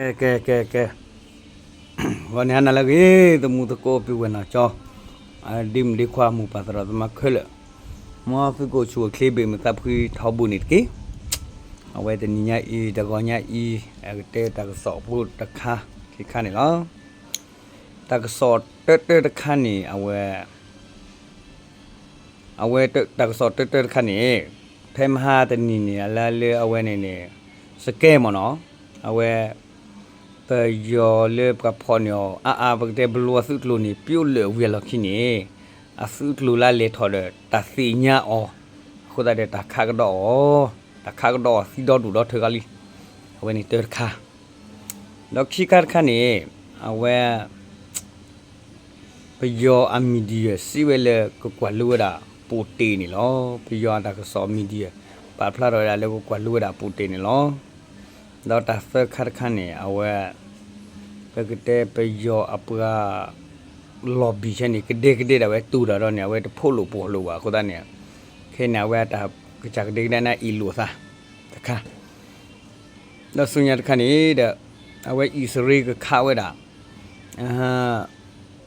ကဲ ကဲ ကဲ ကဲ ဂီၤန့ၣ်ဟါနၤလၢအဂ့ၤ သမူသကိးပုၢ်ဝဲၢ်နီၢ်ကၠီ, ဒ့မုၣ်ဒ့ခွါ မိၢ်ပၢ်သရၣ်သမါခဲလၢာ်, မ်သုကအိၣ်ဆူၣ်အိၣ်ချ့ဘၣ်မုာ်သးဖှံထီဘိန့ၣ်တက့ၢ်. အဝဲတနံၤညါအံၤ တဂီၤညါအံၤ အကတဲတၢ်ကစီၣ်ဖိတခါခံခါန့ၣ်လီၤ. တၢ်ကစီၣ်တၢတၢတခါန့ၣ် အဝဲ အဝဲတၢ်ကစီၣ်တၢတၢတခါန့ၣ် ဖဲမဟါတနံၤန့ၣ် အလါလၢအဝဲန့ၣ်န့ၣ် စကဲမ့ၢ်နီၤ, အဝဲ ပယီၤလၢပှၤဖီၣ်န့ၢ်အီၤအါအါ ပကတဲဘျီအသုးကျိၤန့ၣ် ပျိလၢာ်ဝံၤအလီၢ်ခံန့ၣ် အသုးကျိၤလၢအလဲၤထီၣ်ဒီးတၢ်သ့ၣ်ညါအီၤ, အဃိသတးဒီးတၢ်ခးကဒီးအီၤ, တၢ်ခးကဒီးအီၤသံဒီဒူၣ်ဒီထၢဂၤလံ. အဝဲန့ၣ်တၢတခါ, ဒီးခံခါတခါန့ၣ် အဝဲ ပယီၤအ media စံးဝဲလၢကကွၢ်လိဝဲဒၣ်ပူၤတ့ၢ်န့ၣ်လီၤ. ပယီၤအတၢ်ကစီၣ် media ပာ်ဖျါထီၣ်ဝဲဒၣ်လၢကကွၢ်လိဝဲဒၣ်ပူၤတ့ၢ်န့ၣ်လီၤ. ဒီးတၢ်သၢခါတခါန့ၣ် အဝဲ ပကတဲပယီၤအပှၤ lobby ဆဲန့ၣ် ကဒဲကဒဲဒၣ်ဝဲတူၢ်တၢ်ဒီးန့ၣ် အဝဲတဖိးလိာ်ပှီၢ်လိာ်ဘၣ်အဃိသတးန့ၣ် ခဲအံၤန့ၣ်အဝဲအတၢ်ကစၢ်ကဒဲကဒဲန့ၣ်အ့ၣ်လိာ်အသးတခါ ဒီးဆူညါတခါန့ၣ်ဒီး အဝဲအံၣ်စရ့လးကခးဝဲဒၣ် အံ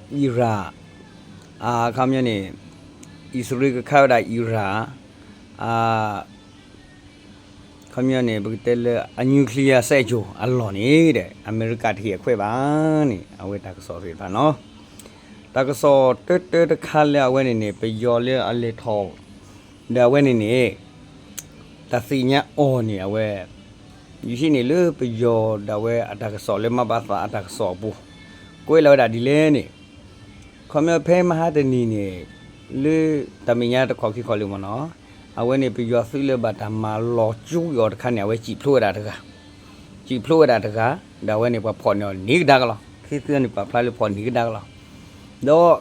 ရၣ်, အခီပညီန့ၣ် အံၣ်စရ့လးကခးဝဲဒၣ်အံရၣ်, အခီပညီန့ၣ် ပကတဲလၢအ nuclear စဲးကၠိၤအလီၢ်န့ၣ်ဒီး အမဲရကၤတဟ့ၣ်အခွဲးဘၣ်န့ၣ် အဝဲတၢ်ကစီၣ်သ့ၣ်တဖၣ်နီၤ. တၢ်ကစီၣ်တၢတၢတခါလၢအဝဲန့ၣ်န့ၣ် ပယီၤလၢအလဲၤထီၣ် ဒီးအဝဲန့ၣ်န့ၣ် တၢ်သ့ၣ်ညါအီၤန့ၣ် အဝဲ ယဟံးန့ၢ်လၢပယီၤဒၣ်ဝဲအတၢ်ကစီၣ်လၢ မဘသ အတၢ်ကစီၣ်အပူၤ ကွဲးလီၤဝဲဒၣ်ဒ်လဲၣ်န့ၣ် ခီပညီဖဲမဟါတနံၤန့ၣ် လၢတၢ်မဲာ်ညါတခီခံခီလံမ့ၢ်နီၤ, အဝဲန့ၣ်ပယီၤသုးလၢဘၣ်တၢ်မၤလီၤကၠူက့ၤအီၤတခါန့ၣ် အဝဲစံၣ်ဖျိဝဲဒၣ်တဂၤ, စံၣ်ဖျိဝဲဒၣ်တဂၤ, ဒီးအဝဲန့ၣ်ပှၤဖီၣ်န့ၢ်အီၤန့ၢ်ကဒါကလီၤ, ခ့သုန့ၣ်ပာ်ဖျါလၢဖီၣ်န့ၢ်ကဒါကလီၤ, ဒီး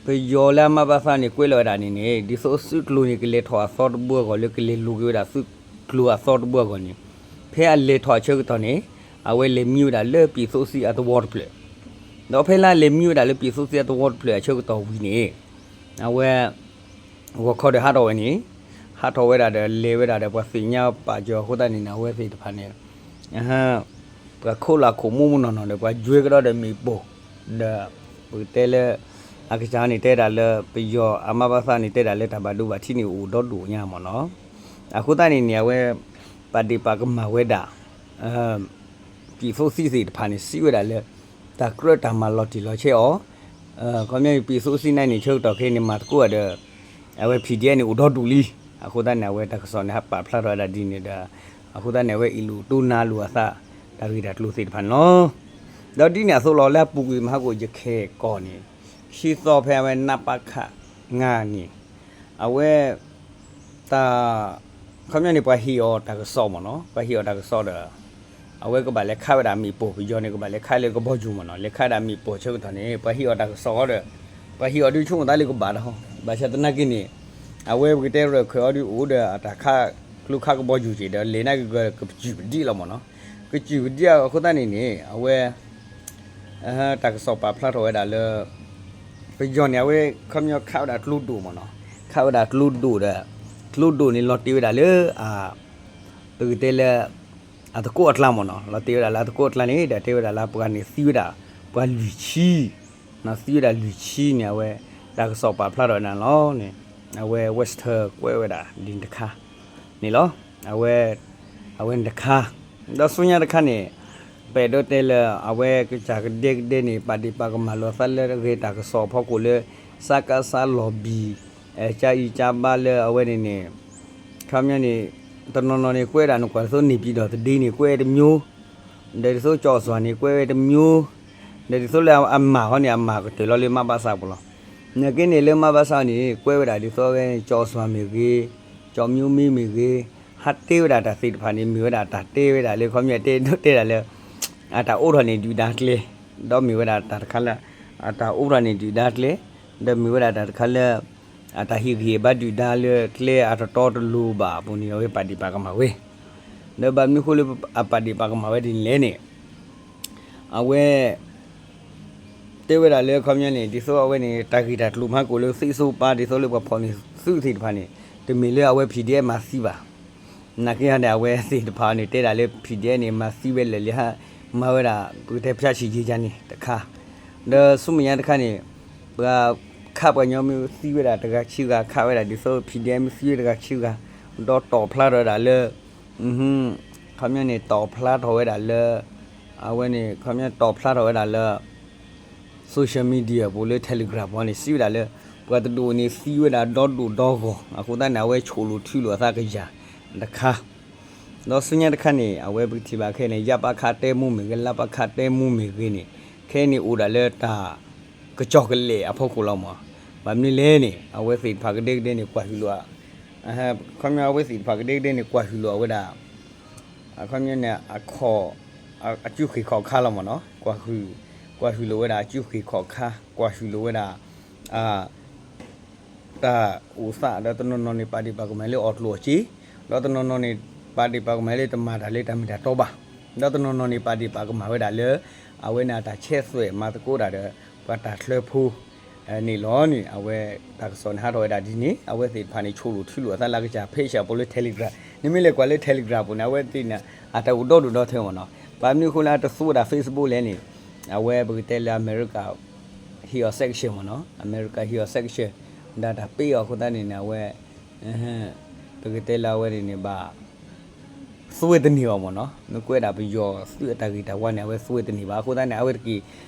ပယီၤလၢအ မဘသ န့ၣ် ကွဲးလီၤဝဲဒၣ်န့ၣ်န့ၣ် ဒ်သိးသုးကျိၤန့ၣ် ကလဲၤထီၣ်အသီတဘိအဂီၢ်လၢကလဲၤလိာ်က့ၤဝဲဒၣ်သုးကျိၤအသီတဘိအဂီၢ်န့ၣ်, ဖဲအလဲၤထီၣ်အဆၢကတီၢ်န့ၣ် အဝဲလဲၤမံဝဲဒၣ်လၢပံၣ်သိသံအသဝီတဖျၢၣ်, ဒီးဖဲလၢအလဲၤမံဝဲဒၣ်လၢပံၣ်သိသံအသဝီတဖျၢၣ်အဆၢကတီၢ်ဝံၤန့ၣ်, အဝဲ ဂီၤခီဒီးဟးထီၣ်ဝဲန့ၣ်, ဟးထီၣ်ဝဲဒၣ်ဒီးလဲၤဝဲဒၣ်ဒီးပှၤသ့ၣ်ညါပာ်စၢၤအဃိသတးန့ၣ်န့ၣ် အဝဲသ့ၣ်တဖၣ်န့ၣ် ပှၤခိးလၢခိးမူမူနီၢ်နီၢ်ဒီး ပှၤယွဲကဒီးဒီးမ့ၣ်ပိၢ်, ဒီးပကတဲလၢ အကစၢ်န့ၣ်တဲဒၣ်လၢ ပယီၤအ မဘသ န့ၣ် တဲဒၣ်လၢတၢ်ဘၣ်ဒိဘၣ်ထံးန့ၣ်အိၣ်ဒီဒူၣ်ညါမ့ၢ်နီၤ, အဃိသတးန့ၣ်န့ၣ် အဝဲ ပာ်ဒ့ၣ်ပာ်ကမၣ်ဝဲဒၣ် ပံၣ်သိသံသ့ၣ်တဖၣ်န့ၣ် စံးဝဲဒၣ်လၢ တၢ်ကြၢးတၢ်မၤလီၤတံၢ်လီၤဆဲးအီၤ, ခီပညီပံၣ်သိသံန့ၣ်န့ၣ် ဆၢကတီၢ်ခဲအံၤန့ၣ် မၤသကိးဒီး အဝဲ PDF န့ၣ်အိၣ်ဒီဒူၣ်လံ, အဃိသတးန့ၣ် အဝဲတၢ်ကစီၣ်န့ၣ် ဟးပာ်ဖျါထီၣ်ဝဲဒၣ်ဒ်န့ၣ်ဒီး အဃိသတးန့ၣ် အဝဲအ့ၣ်လိာ်တိၢ်နါလိာ်အသး တၢ်ဂ့ၢ်တၢ်ကျိၤသ့ၣ်တဖၣ်န့ၣ်လီၤ. ဒီးဒ်န့ၣ်အသိးလီၤ လၢအပူၤကွံာ်မဟါကအိၣ်ယခဲကီၢ်န့ၣ် ခံသီဖဲအဝဲ နပခ ငါန့ၣ် အဝဲ တၢ် ခီပညီန့ၣ် ပှၤဟ့ၣ်အီၤတၢ်ကစီၣ်မ့ၢ်နီၤ, ပှၤဟ့ၣ်အီၤတၢ်ကစီၣ်ဒီး အဝဲကဘၣ်လဲၤခးဝဲဒၣ်မ့ၣ်ပိၢ်, ပယီၤန့ၣ် ကဘၣ်လဲၤခးလၢကဘီယူၤမ့ၢ်နီၤ, လဲၤခးဒၣ်မ့ၣ်ပိၢ်ဆၢကတီၢ်န့ၣ် ပှၤဟ့ၣ်အီၤတၢ်ကစီၣ်ဒီး ပှၤဟ့ၣ်အီၤဒုးဆိကမိၣ်သးလၢကဘၣ်ဒီး ဘၣ်ဆၣ်သနာ်က့န့ၣ် အဝဲပကတဲရၢၢ်ခၢၣ်အီၤဒုးအိၣ်ဒီးအတၢ်ခးကျိခးကဘီယူၤက့ၤဒီး လဲၤနာ်က့ၤကပစုၢ်ပဒံးလီၤမ့ၢ်နီၤ, ကပစုၢ်ပဒံးအီၤအဃိသတးန့ၣ်န့ၣ် အဝဲ တၢ်ကစီၣ်ပာ်ဖျါထီၣ်ဝဲဒၣ်လၢ ပယီၤန့ၣ် အဝဲခီပညီခးဝဲဒၣ်ကျိဒိၣ်မ့ၢ်နီၤ, ခးဝဲဒၣ်ကျိဒိၣ်ဒီး ကျိဒိၣ်န့ၣ် လီၤတ့ၢ်ဝဲဒၣ်လၢ ပကတဲလၢ အသကိးအကျါမ့ၢ်နီၤ, လီၤတ့ၢ်ဝဲဒၣ်လၢအသကိးအကျါန့ၣ် ဒီးတဲဝဲဒၣ်လၢပှၤန့ၣ်သံဝဲဒၣ် ပှၤလွံၢ်ဆံ, သံဝဲဒၣ်လွံၢ်ဆံန့ၣ် အဝဲ တၢ်ကစီၣ်ပာ်ဖျါထီၣ်ဝဲဒၣ်န့ၣ်လီၤန့ၣ်, အဝဲ Western ကွဲးဝဲဒၣ်ဒ်န့ၣ်တခါန့ၣ်လီၤ. အဝဲ အဝဲန့ၣ်တခါ, ဒီးဆူညါတခါန့ၣ် ပအဲၣ်ဒိးတဲလၢ အဝဲကစၢ်ကဒဲကဒဲန့ၣ် ပာ်ဒ့ၣ်ပာ်ကမၣ်လိာ်သးလၢဂဲၤတၢ်ကစီၣ်အဖီခိၣ်လၢ စကစ lobby ကၢအံၤကၢဘါလၢအဝဲန့ၣ်န့ၣ် ခီပညီန့ၣ် တနီၤနီၤန့ၣ် ကွဲးဒၣ်နကွၢ်ဒ်သိးန့ၣ် ပြည်တော်သတင်းန့ၣ် ကွဲးတမျိုး, ဒီးဒ်သိး ကျော်စွာ န့ၣ် ကွဲးဝဲတမျိုး, ဒီးဒ်သိးလၢအမၤဟီန့ၣ် အမၤကတၢၢ်လီၤလၢ မဘသပူၤလီၤ. နာ်က့န့ၣ်လၢ မဘသ န့ၣ် ကွဲးဝဲဒၣ်ဒ်သိးဝဲ ကျော်စွာ မ့ၢ်ဂ့ၤ, ကျော်မျိုးမင်း မ့ၢ်ဂ့ၤ, ဟးတဲဝဲဒၣ်တၢ်သ့ၣ်တဖၣ်န့ၣ် မ့ၢ်ဝဲဒၣ်တၢ်တဲဝဲဒၣ်လၢ ခီပညီတဲဒိးတဲဒၣ်လၢ အတၢ်အိးထီၣ်န့ၢ်ဒုၣ်ဒါကျဲ, ဒီးမ့ၢ်ဝဲဒၣ်တၢ်တခါလၢ အတၢ်အိးထီၣ်န့ၢ်ဒုၣ်ဒါကျဲ, ဒီးမ့ၢ်ဝဲဒၣ်တၢ်တခါလၢ အတၢ်ဟ့ၣ်ဂံၢ်ဟ့ၣ်ဘါဒုၣ်ဒါလၢကျဲအတတီတလိၤဘၣ်အပူၤန့ၣ် အဝဲပာ်ဒ့ၣ်ပာ်ကမၣ်ဝဲ, ဒီးဘၣ်မနုၤဃိလၢအပာ်ဒ့ၣ်ပာ်ကမၣ်ဝဲဒ်န့ၣ်လဲၣ်န့ၣ် အဝဲ တဲဝဲဒၣ်လၢခီပညီန့ၣ် ဒ်သိးအဝဲန့ၣ် တၢ်ဂ့ၢ်တၢ်ကျိၤမဟါကအိၣ်လၢသ့ၣ်စိပၤ ဒ်သိးလၢပှၤဖီၣ်န့ၢ်သုးသ့ၣ်တဖၣ်န့ၣ် တမ့ၢ်လၢအဝဲ PDF မၤသံဘၣ်. နာ်က့ဟီန့ၣ် အဝဲသ့ၣ်တဖၣ်န့ၣ် တဲဒၣ်လၢ PDF န့ၣ် မၤသံဝဲလၢာ်လံဟါ, မၤဝဲဒၣ် ပကတဲဖၠၣ်ဆံးယံၤယၤန့ၣ်တခါ, ဒီးဆူမဲာ်ညါတခါန့ၣ် ပှၤခးပှၤကညီမ့ၢ်သံဝဲဒၣ်တဂၤခံဂၤ ခးဝဲဒၣ်ဒ်သိး PDF မ့ၢ်သံဝဲတဂၤခံဂၤ ဒီးတီၣ်ဖျါထီၣ်ဝဲဒၣ်လၢ ခီပညီန့ၣ် တီၣ်ဖျါထီၣ်ဝဲဒၣ်လၢ အဝဲန့ၣ် ခီပညီတီၣ်ဖျါထီၣ်ဝဲဒၣ်လၢ social media ပူၤလၢ Telegram ပူၤန့ၣ် စံးဝဲဒၣ်လၢ ပှၤတဒူၣ်န့ၣ်သံဝဲဒၣ်ဒီဒူၣ်ဒီဂီၢ် အဃိသတးန့ၣ် အဝဲဆိၣ်လိာ်ထုးလိာ်အသးကယၤတခါ ဒီးဆူညါတခါန့ၣ် အဝဲပကထံၣ်ဘၣ်ခဲအံၤန့ၣ် ရပခ တဲမူမ့ၢ်ဂ့ၤ လပခ တဲမူမ့ၢ်ဂ့ၤန့ၣ် ခဲအံၤန့ၣ်အိၣ်ဒၣ်လၢတၢ် ကစီၣ်ကလဲာ်အဖီခိၣ်လီၤမး, ဘၣ်မနုၤလဲၣ်န့ၣ် အဝဲသ့ၣ်တဖၣ်ကဒဲကဒဲန့ၣ် ကွၢ်ဟုၣ်လိာ် ခီပညီအဝဲသ့ၣ်တဖၣ်ကဒဲကဒဲန့ၣ် ကွၢ်ဟုၣ်လိာ်အဝဲဒၣ် ခီပညီန့ၣ် အခီၣ် အစုဃ့ၢ်ခီၣ်ခါလီၤမးနီၤ, ကွၢ်ဟုၣ်လိာ်ဝဲဒၣ်အစုဃ့ၢ်ခီၣ်ခါ ကွၢ်ဟုၣ်လိာ်ဝဲဒၣ် တၢ်အိၣ်သး ဒီးတနီၤနီၤန့ၣ် ပာ်ဒ့ၣ်ပာ်ကမၣ်လၢအီၣ်ကျိၣ်အီၣ်စ့, ဒီးတနီၤနီၤန့ၣ် ပာ်ဒ့ၣ်ပာ်ကမၣ်လၢတမၤတၢ်လၢတၢ်မ့ၢ်တၢ်တီဘၣ်, ဒီးတနီၤနီၤန့ၣ် ပာ်ဒ့ၣ်ပာ်ကမၣ်ဝဲဒၣ်လၢ အဝဲန့ၣ်အတၢ်ဆဲးသွဲၣ်မၤသကိးတၢ်ဒီး ပှၤတၢ်ချၢဖိ န့ၣ်လီၤန့ၣ် အဝဲတၢ်ကစီၣ်န့ၣ်ဟးထီၣ်ဝဲဒၣ်ဒ်န့ၣ် အဝဲသ့ၣ်တဖၣ်န့ၣ် ဆိၣ်လိာ်ထုးလိာ်အသးလၢကစၢ် page အပူၤလၢ Telegram, နမ့ၢ်လဲၤကွၢ်လၢ Telegram ပူၤန့ၣ် အဝဲသ့ၣ်န့ၣ် အတၢ်အိၣ်ဒီဒူၣ်ဒီထၢမးနီၤ, ဘၣ်မနုၤအဃိလၢအတသူဝဲဒၣ် Facebook လဲၣ်န့ၣ် အဝဲပကတဲလၢအမဲရကၤ hit section မးနီၤ, အမဲရကၤ hit section ဒၣ်တၢ်ပ့အီၤအဃိသတးန့ၣ်န့ၣ် အဝဲ ပကတဲလၢအဝဲန့ၣ်န့ၣ်ဘၣ် သူဝဲတန့ၢ်အီၤမးနီၤ, မ့ၢ်ကွဲးဒၣ်ပယီၤသုးအတၢ်ဂ့ၢ်တၢ်ဝါန့ၣ် အဝဲသူဝဲတန့ၢ်ဘၣ်. အဃိသတးန့ၣ် အဝဲတက့ၢ်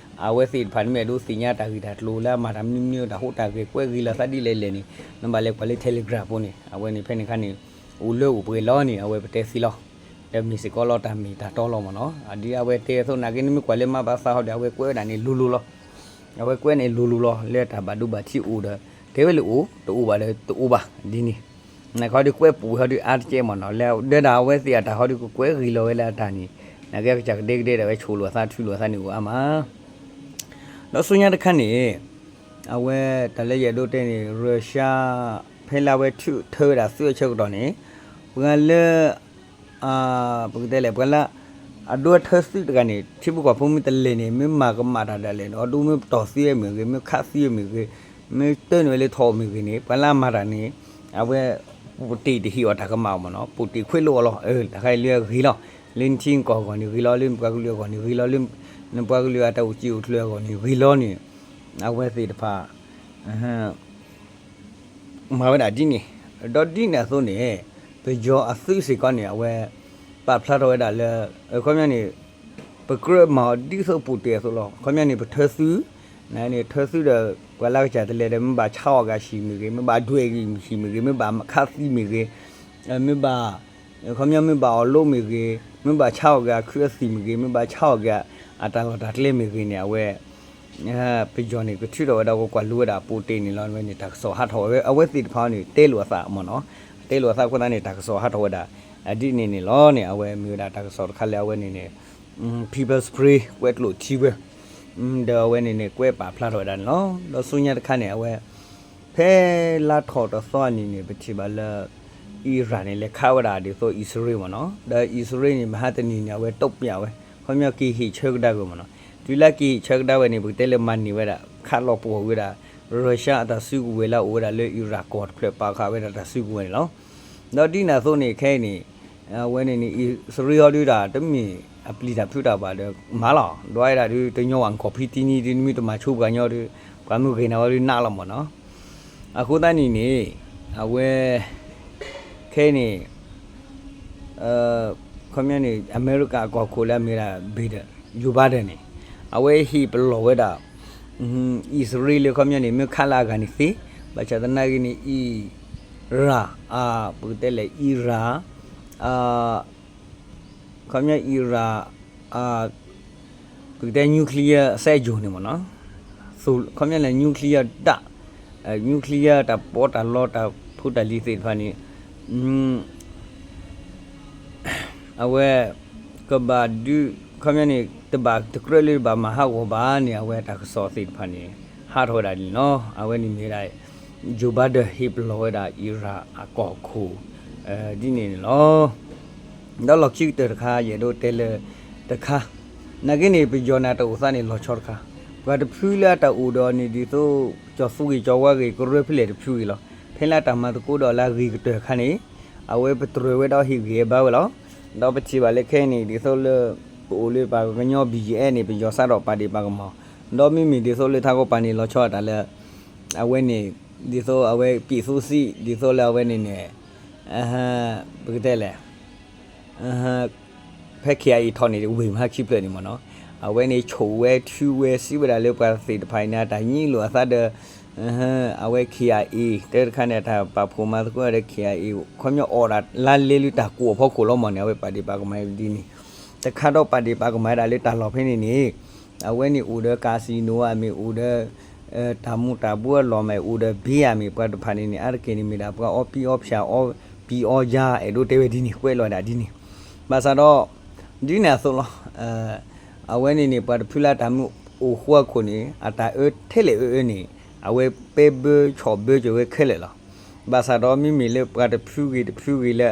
အဝဲသ့ၣ်တဖၣ်န့ၣ်မ့ၢ်အဲၣ်ဒိးသ့ၣ်ညါတၢ်ဂ့ၢ်တၢ်ကျိၤလၢအမၤတၢ်မနုၤမနုၤ တၢ်ဟူးတၢ်ဂဲၤ ကွဲးဂ့ၤလီၤသးဒ်လဲၣ်လဲၣ်န့ၣ် နဘၣ်လဲၤကွၢ်လၢ Telegram ပူၤန့ၣ် အဝဲန့ၣ်ဖဲန့ၣ်အခါန့ၣ် အိၣ်လၢအိၣ်ပှဲၤလီၤန့ၣ် အဝဲပတဲသ့လီၤ. ဒီးမ့ၢ်စ့ၢ်ကီးလီၤတၢ်မ့ၢ်တၢ်တီလီၤမးနီၤ, အဒ်အဝဲတဲအသိးနာ်က့ နမ့ၢ်ကွၢ်လၢမၤဘၣ်သးဟီဒီး အဝဲကွဲးဝဲဒၣ်န့ၣ်လိၤလိၤလီၤ. အဝဲကွဲးန့ၣ်လိၤလိၤလီၤ လၢတၢ်ဘၣ်ဒိဘၣ်ထံးအိၣ်ဒီး တဲဝဲလၢအိၣ် တအိၣ်ဘၣ်ဒီးတအိၣ်ဘၣ် ဒ်န့ၣ် နခီဒီးကွဲးပူၤဟီဒီးအါတကဲမးနီၤ, လၢဒၢဒၣ်အဝဲသ့ၣ်အတၢ်ဟီဒီးကကွဲးဂ့ၤလီၤဝဲလၢအတၢ်န့ၣ် နာ်က့ကစၢ်ကဒဲကဒဲဒၣ်ဝဲဆိၣ်လိာ်အသးထုးလိာ်အသးန့ၣ်အိၣ်အါမး ဒီးဆူညါတခါန့ၣ် အဝဲတၢ်လၢယအဲၣ်ဒိးတဲန့ၣ် Russia ဖဲလၢအဝဲထုးထၢဝဲဒၣ်သုးအဆၢကတီၢ်န့ၣ် ပှၤလၢ ပကတဲလဲၣ် ပှၤလၢ အဒိအထၢသုးတဂၤန့ၣ် ထံဖိကီၢ်ဖိမ့ၢ်တလဲၤန့ၣ် မ့ၢ်မၤကမၣ်တၢ်ဒၣ်လဲာ်န့ၣ် အဒိမ့ၢ်ပတီၢ်သံဝဲမ့ၢ်ဂ့ၤ မ့ၢ်ခးသံဝဲမ့ၢ်ဂ့ၤ မ့ၢ်တၢနုာ်ဝဲလၢထီၣ်မ့ၢ်ဂ့ၤန့ၣ် ပှၤလၢအမၤတၢ်န့ၣ် အဝဲ ပူၤတ့ၢ်တဟ့ၣ်အီၤတၢ်ကမၣ်မးနီၤ, ပူၤတ့ၢ်ခွဲးလိာ်အီၤလီၤ. တၢ်ခါအံၤလၢအဂ့ၤလီၤ, လၢနထံကီၢ်အဂီၢ်န့ၣ်ဂ့ၤလီၤ, လၢနပှၤကလုာ်အဂီၢ်န့ၣ်ဂ့ၤလီၤ, လၢ နပှၤကလုာ်အတၢ်အိၣ်စ့အိၣ်ချၢအဂီၢ်န့ၣ်ဂ့ၤလီၤန့ၣ် အဝဲသ့ၣ်တဖၣ် မၤဝဲဒၣ်ဒ်န့ၣ်, ဒီးဒ်န့ၣ်အသိးန့ၣ် ပယီၤအသုးစ့ၢ်ကီးန့ၣ် အဝဲ ပာ်ဖျါထီၣ်ဝဲဒၣ်လၢ ခီပညီန့ၣ် ပကြၢးမၤအီၤဒ်သိးပူၤတ့ၢ်အသိးလီၤ. ခီပညီန့ၣ် ပထၢသုး န့ၣ် ထၢသုးဒီး ပှၤလၢကစၢ်တလဲၤဒီး မ့ၢ်ဘၣ်ဆါအီၣ်က့ၤအဟံၣ်မ့ၢ်ဂ့ၤ, မ့ၢ်ဘၣ်ဒွဲၣ်က့ၤဟံၣ်မ့ၢ်ဂ့ၤ, မ့ၢ်ဘၣ်ခးသံမ့ၢ်ဂ့ၤ, မ့ၢ်ဘၣ် ခီပညီမ့ၢ်ဘၣ်အီၣ်လိမ့ၢ်ဂ့ၤ, မ့ၢ်ဘၣ်ဆါအီၣ်က့ၤအခုအသံၣ်မ့ၢ်ဂ့ၤ, မ့ၢ်ဘၣ်ဆါအီၣ်က့ၤ အတၢ်လီၢ်တၢ်ကျဲမ့ၢ်ဂ့ၤန့ၣ် အဝဲ ပယီၤန့ၣ် ကထုးထီၣ်ဝဲဒၣ်ကကွၢ်လိဝဲဒၣ် ပူၤတ့ၢ်န့ၣ်လီၤ. ဝဲန့ၣ် တၢ်ကစီၣ်ဟးထီၣ်ဝဲ အဝဲသ့ၣ်တဖၣ်န့ၣ် တဲလိာ်အသးမ့ၢ်နီၤ, တဲလိာ်အသးအဃိသတးန့ၣ် တၢ်ကစီၣ်ဟးထီၣ်ဝဲဒၣ် ဒ်န့ၣ်န့ၣ်လီၤန့ၣ် အဝဲမ့ၢ်ဝဲဒၣ်တၢ်ကစီၣ်တခါလၢအဝဲန့ၣ်န့ၣ် People's Spring ကွဲးကျိာ်ထံဝဲ ဒီးအဝဲန့ၣ်န့ၣ် ကွဲးပာ်ဖျါထီၣ်ဝဲဒၣ်န့ၣ်လီၤ. ဒီးဆူညါတခါန့ၣ် အဝဲ ဖဲလါထီၣ်တသီအနံၤန့ၣ် ပထံၣ်ဘၣ်လၢ အံရၣ်န့ၣ် လဲၤခးဝဲဒၣ်ဒ်သိးအံၣ်စရ့လးမ့ၢ်နီၤ, ဒီးအံၣ်စရ့လးန့ၣ် မဟါတနံၤန့ၣ် အဝဲတုံ့ပြန်ဝဲ ခီပညီက့ၤဟ့ၣ်ဆၢကဒါက့ၤမ့ၢ်နီၤ, တုၤလၢက့ၤဟ့ၣ်ဆၢကဒါဝဲန့ၣ် ပကတဲလၢမၤန့ၢ်ဝဲဒၣ် ခးလီၤပှီၢ်ဝဲဒၣ် Russia အတၢ်စုကဝဲၤလၢအအိၣ်ဝဲဒၣ်လၢအံရၣ်ကီၢ်တဖျၢၣ် ပာ်ဃာ်ဝဲဒၣ်တၢ်စုကဝဲၤန့ၣ်လီၤ. ဒီးဒ်န့ၣ်အသိးန့ၣ် ခဲအံၤန့ၣ် အဝဲန့ၣ်န့ၣ် အံၣ်စရ့လးဟီဒုးဒၣ် တမ့ၢ်အပျံၤတၢ်ဖုးတၢ်ဘၣ်ဒီး မၤလီၤ ဒွးဝဲဒၣ်ဒုး တညီဝဲ ကီၢ်ဖံတံနံဒုး နမ့ၢ်တမၤဆိပှၤညီဒုး ပှၤမ့ၢ်ဂ့ၤနၤဝဲဒုးနးလီၤမ့ၢ်နီၤ. အဃိသတးန့ၣ်န့ၣ် အဝဲ ခဲအံၤန့ၣ် ခီပညီန့ၣ် အမဲရကၤအကီၢ်ခိၣ်လၢအမ့ၢ်ဒၣ် Biden, Joe Biden န့ၣ် အဝဲဟ့ၣ်ပလီၢ်ဝဲဒၣ် အံၣ်စရ့လးလၢခီပညီန့ၣ် မ့ၢ်ခးလၢအဂၤန့ၣ်သ့, ဘၣ်ဆၣ်သနာ်က့န့ၣ် အံရၣ် ပကတဲလဲၣ် အံရၣ် ခီပညီအံရၣ် ပကတဲ nuclear အစဲးယိာ်န့ၣ်မ့ၢ်နီၤ, ခီပညီလဲၣ် nuclear ဒၣ် nuclear တၢ်ပီးတၢ်လီတၢ်ဖိတၢ်လံၤသ့ၣ်တဖၣ်န့ၣ် အဝဲ ကဘၣ်ဒုး ခီပညီန့ၣ် တဘၣ်တကြၢးလၢတဘၣ်မၤဟးဂီၤဘၣ်န့ၣ် အဝဲတၢ်ကစီၣ်သ့ၣ်တဖၣ်န့ၣ် ဟးထီၣ်ဝဲဒၣ်န့ၣ်လီၤ. အဝဲန့ၣ်မ့ၢ်ဝဲဒၣ် Joe Biden ဟ့ၣ်ပလီၢ်ဝဲဒၣ် အံရၣ်အကီၢ်ခိၣ် ဒ်န့ၣ်န့ၣ်လီၤ. ဒီးလီၢ်ခံကတၢၢ်တခါ ယအဲၣ်ဒိးတဲလၢတခါ နာ်က့န့ၣ် ပယီၤန့ၣ်တၢ်အိၣ်သးန့ၣ်လီၤဆီတခါ, ပှၤတဖုလၢအတၢ်အိၣ်ဒီးန့ၣ် ဒ်သိး ကၠီၤသူဂ့ၤကၠီၤဝါဂ့ၤ ကရၢဖဲလဲၣ်တဖုဂ့ၤလီၤ. ဖဲလၢအတၢ်မၤသကိးဒီးလၢအဂ့ၤကတၢၢ်အခါန့ၣ် အဝဲပတြၢၤဝဲဒီးဟ့ၣ်ဂံၢ်ဟ့ၣ်ဘါဝဲလီၤ. ဒီးပထံၣ်ဘၣ်လၢခဲအံၤန့ၣ် ဒ်သိးလၢ အိၣ်လၢပှၤကညီ ဘံၣ်ယဲၢ်န့ၣ် ပယီၤစးထီၣ်ပာ်ဒ့ၣ်ပာ်ကမၣ်, ဒီးမ့မ့ၢ်ဒ်သိးလၢထးခိၣ်ပာ်န့ၣ်လီၤဆီအတၢ်လၢ အဝဲန့ၣ် ဒ်သိးအဝဲ ပြည်သူ့စစ် ဒ်သိးလၢအဝဲန့ၣ်န့ၣ် ပကတဲလဲၣ် ဖဲ KIA ထီၣ်န့ၣ် ဝ့ၢ်မဟါခံဖျၢၣ်န့ၣ်မ့ၢ်နီၤ, အဝဲန့ၣ်ဆိၣ်ဝဲထုဝဲစံးဝဲဒၣ်လၢပှၤသ့ၣ်တဖၣ်အံၤန့ၣ် အတၢ်ညံလိာ်အသးဒီး အဝဲ KIA တဲတခါန့ၣ် အတၢ်ပာ်ဖှိၣ်မၤသကိးဒီး KIA ခီပညီအိၣ်ဒၣ်လါလဲလၢတၢ်ကိးအဖီခိၣ်လီၤမ့ၢ်န့ၣ် အဝဲပာ်ဒ့ၣ်ပာ်ကမၣ်ဒ်န့ၣ်, တခါဒီးပာ်ဒ့ၣ်ပာ်ကမၣ်ဒၣ်လၢတၢ်လီၢ်ဖဲန့ၣ်န့ၣ် အဝဲန့ၣ်အိၣ်ဒီး casino ဧါမ့ၢ် အိၣ်ဒီး တၢ်မူၤတၢ်ဘှီအလီၢ်မ့ၢ် အိၣ်ဒီး beer ဧါမ့ၢ် ပှၤတဖၣ်န့ၣ်န့ၣ် အါတက့ၢ်န့ၣ်မ့ၢ်ဒၣ်ပှၤအီပံအီဖၠၣ် အီပံအီယၤ အဲၣ်ဒိးတဲဝဲဒ်န့ၣ် ကွဲးလီၤဒၣ်ဒ်န့ၣ်, ဘၣ်ဆၣ်ဒီး ဒ်န့ၣ်အသိးလီၤ အဝဲန့ၣ်န့ၣ် ပှၤတဖုလၢတၢ်မုၢ်အိၣ်ဃူအခိၣ်န့ၣ် အတၢ်အၢထဲလဲၣ်အၢအၢန့ၣ် အဝဲပဲဘၢဆီၣ်ဘၢက့ၤဝဲခဲလၢာ်လီၤ. ဘၣ်ဆၣ်ဒီးမ့မ့ၢ်လၢပှၤတဖုဂ့ၤတဖုဂ့ၤလၢ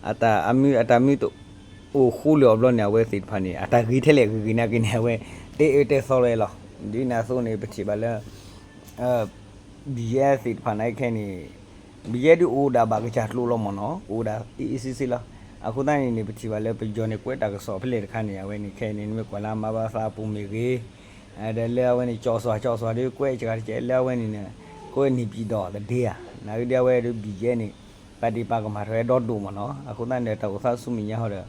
အတၢ်အမုၢ်အတၢ်မုၢ်တအိၣ်ဃူလၢာ်အီၤဘျီန့ၣ် အဝဲသ့ၣ်တဖၣ်န့ၣ် အတၢ်ဂ့ၤထဲလဲၣ်ဂ့ၤဂ့ၤနာ်က့န့ၣ် အဝဲတဲအၢတဲသီလီၤ. ဒ်န့ၣ်အသိးန့ၣ် ပထံၣ်ဘၣ်လၢ ဘံၣ်ယဲၢ်သ့ၣ်တဖၣ်နာ်က့ခဲအံၤန့ၣ် ဘံၣ်ယဲၢ်ဒုးအိၣ်ဒၣ်ဘၣ်ကစၢ်ကျိၤလီၤမ့ၢ်နီၤ အိၣ်ဒၣ်အ့ၣ်အ့ၣ်စ့စ့လီၤ. အဃိသတးန့ၣ်န့ၣ် ပထံၣ်ဘၣ်လၢပယီၤန့ၣ် ကွဲးတၢ်ကစီၣ်ဖဲလဲၣ်တခါန့ၣ် အဝဲန့ၣ်ခဲအံၤန့ၣ် နမ့ၢ်ကွၢ်လၢအမၤဘၣ်သးအပူၤမ့ၢ်ဂ့ၤ ဒီးလၢအဝဲန့ၣ် ကၠီၣ်စွၣ်ကၠီၣ်စွၣ်ဒီး ကွဲးစှၤတကဲလၢအဝဲန့ၣ်န့ၣ် ကွဲးန့ၢ်ဘံၣ်ဒီးတဒ့ဧါ နာ်က့ဒ်အဝဲဒုးဘံၣ်ယဲၢ်န့ၣ် ပာ်ဒ့ၣ်ပာ်ကမၣ်ထီၣ်ဝဲဒီဒိၣ်မ့ၢ်နီၤ. အဃိသတးန့ၣ် တၢ်အိၣ်သးဆူမဲာ်ညါဟီ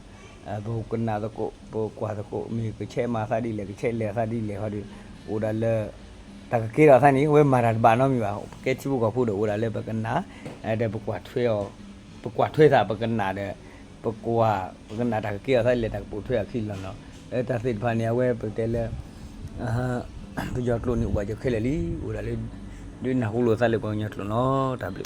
ဒီး ပကနၣ်သကိး ပကွၢ်သကိး မ့ၢ်ကဆဲးမၤသးဒ်လဲၣ် ကဆဲးလဲၤသးဒ်လဲၣ်ဟီဒီး အိၣ်ဒၣ်လၢ တၢ်ကကဲထီၣ်သးန့ၣ် အဝဲမၤတၢ်တဘၣ်နီတမံၤဘၣ်. ပကဲထံဖိကီၢ်ဖိဒီးအိၣ်ဒၣ်လၢပကနၣ် ဒီးပကွၢ်ထွဲအီၤ ပကွၢ်ထွဲသး ပကနၣ်ဒီး ပကွၢ် ပကနၣ်တၢ်ကကဲထီၣ်သးဒ်လဲၣ် တၢ်ကပိာ်ထွဲအခံလီၤနီၤ. တၢ်သ့ၣ်တဖၣ်န့ၣ် အဝဲပကတဲလၢ ပယီၤကျိာ်န့ၣ် အိၣ်ဘၣ်စၢၤခဲလၢာ်လံ အိၣ်ဒၣ်လၢ ဒုးနၢ်ဟူလိာ်သးလၢပှၤကညီကျိာ်နီၤ တၢ်ဘျုး